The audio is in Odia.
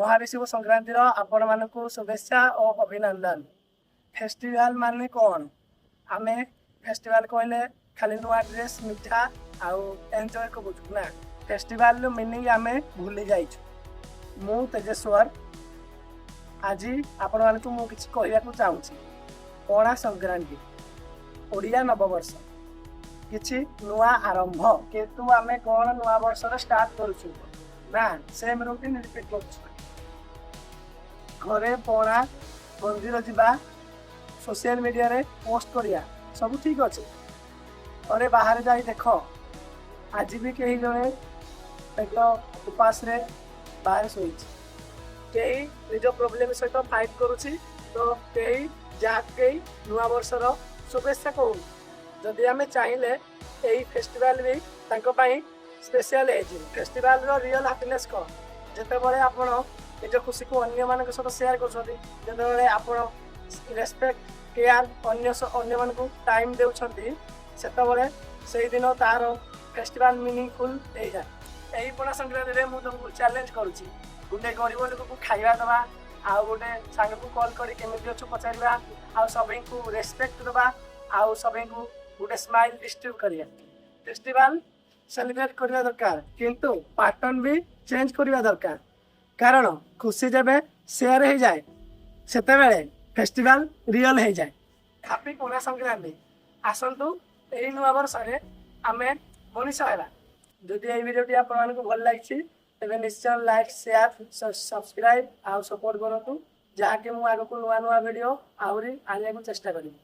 ମହାବିଷୁବ ସଂକ୍ରାନ୍ତିର ଆପଣମାନଙ୍କୁ ଶୁଭେଚ୍ଛା ଓ ଅଭିନନ୍ଦନ। ଫେଷ୍ଟିଭାଲ ମାନେ କ'ଣ? ଆମେ ଫେଷ୍ଟିଭାଲ କହିଲେ ଖାଲି ନୂଆ ଡ୍ରେସ୍, ମିଠା ଆଉ ଏନ୍ଜୟ କରୁଛୁ ନା? ଫେଷ୍ଟିଭାଲର ମିନିଂ ଆମେ ଭୁଲି ଯାଇଛୁ। ମୁଁ ତେଜେଶ୍ୱର, ଆଜି ଆପଣମାନଙ୍କୁ ମୁଁ କିଛି କହିବାକୁ ଚାହୁଁଛି। ପଣା ସଂକ୍ରାନ୍ତି, ଓଡ଼ିଆ ନବବର୍ଷ, କିଛି ନୂଆ ଆରମ୍ଭ। କିନ୍ତୁ ଆମେ କ'ଣ ନୂଆ ବର୍ଷର ଷ୍ଟାର୍ଟ କରୁଛୁ ନା ସେମ୍ ରୁଟିନ୍ ରିପିଟ୍ କରୁଛୁ? ଘରେ ପଣା, ମନ୍ଦିର ଯିବା, ସୋସିଆଲ ମିଡ଼ିଆରେ ପୋଷ୍ଟ କରିବା, ସବୁ ଠିକ୍ ଅଛି। ଥରେ ବାହାରେ ଯାଇ ଦେଖ, ଆଜି ବି କେହି ଜଣେ ପେଟ ଉପାସରେ ବାହାରେ ଶୋଇଛି। କେହି ନିଜ ପ୍ରୋବ୍ଲେମ ସହିତ ଫାଇଟ୍ କରୁଛି ତ କେହି ଯାହାକୁ କେହି ନୂଆ ବର୍ଷର ଶୁଭେଚ୍ଛା କହୁନି। ଯଦି ଆମେ ଚାହିଁଲେ ଏଇ ଫେଷ୍ଟିଭାଲ ବି ତାଙ୍କ ପାଇଁ ସ୍ପେଶିଆଲ ହେଇଯିବ। ଫେଷ୍ଟିଭାଲର ରିଅଲ ହାପିନେସ୍ କ'ଣ? ଯେତେବେଳେ ଆପଣ ନିଜ ଖୁସିକୁ ଅନ୍ୟମାନଙ୍କ ସହିତ ସେୟାର କରୁଛନ୍ତି, ଯେତେବେଳେ ଆପଣ ରେସପେକ୍ଟ, କେୟାର, ଅନ୍ୟମାନଙ୍କୁ ଟାଇମ୍ ଦେଉଛନ୍ତି, ସେତେବେଳେ ସେଇଦିନ ତାର ଫେଷ୍ଟିଭାଲ ମିନିଂଫୁଲ୍ ହେଇଯାଏ। ଏହି ପଣା ସଂକ୍ରାନ୍ତିରେ ମୁଁ ତୁମକୁ ଚ୍ୟାଲେଞ୍ଜ କରୁଛି, ଗୋଟେ ଗରିବ ଲୋକକୁ ଖାଇବା ଦେବା, ଆଉ ଗୋଟେ ସାଙ୍ଗକୁ କଲ୍ କରି କେମିତି ଅଛୁ ପଚାରିବା, ଆଉ ସଭିଙ୍କୁ ରେସପେକ୍ଟ ଦେବା, ଆଉ ସଭିଙ୍କୁ ଗୋଟେ ସ୍ମାଇଲ୍ ଡିଷ୍ଟ୍ରିବ୍ୟୁଟ୍ କରିବା। ଫେଷ୍ଟିଭାଲ ସେଲିବ୍ରେଟ୍ କରିବା ଦରକାର, କିନ୍ତୁ ପାଟର୍ନ ବି ଚେଞ୍ଜ କରିବା ଦରକାର। କାରଣ ଖୁସି ଯେବେ ସେୟାର ହେଇଯାଏ, ସେତେବେଳେ ଫେଷ୍ଟିଭାଲ ରିଅଲ ହେଇଯାଏ। ହାପି ପଣା ସଂକ୍ରାନ୍ତି। ଆସନ୍ତୁ, ଏହି ନୂଆ ବର୍ଷରେ ଆମେ ମଣିଷ ହେବା। ଯଦି ଏଇ ଭିଡ଼ିଓଟି ଆପଣମାନଙ୍କୁ ଭଲ ଲାଗିଛି, ତେବେ ନିଶ୍ଚୟ ଲାଇକ୍, ସେୟାର, ସବସ୍କ୍ରାଇବ୍ ଆଉ ସପୋର୍ଟ କରନ୍ତୁ, ଯାହାକି ମୁଁ ଆଗକୁ ନୂଆ ନୂଆ ଭିଡ଼ିଓ ଆହୁରି ଆଣିବାକୁ ଚେଷ୍ଟା କରିବି।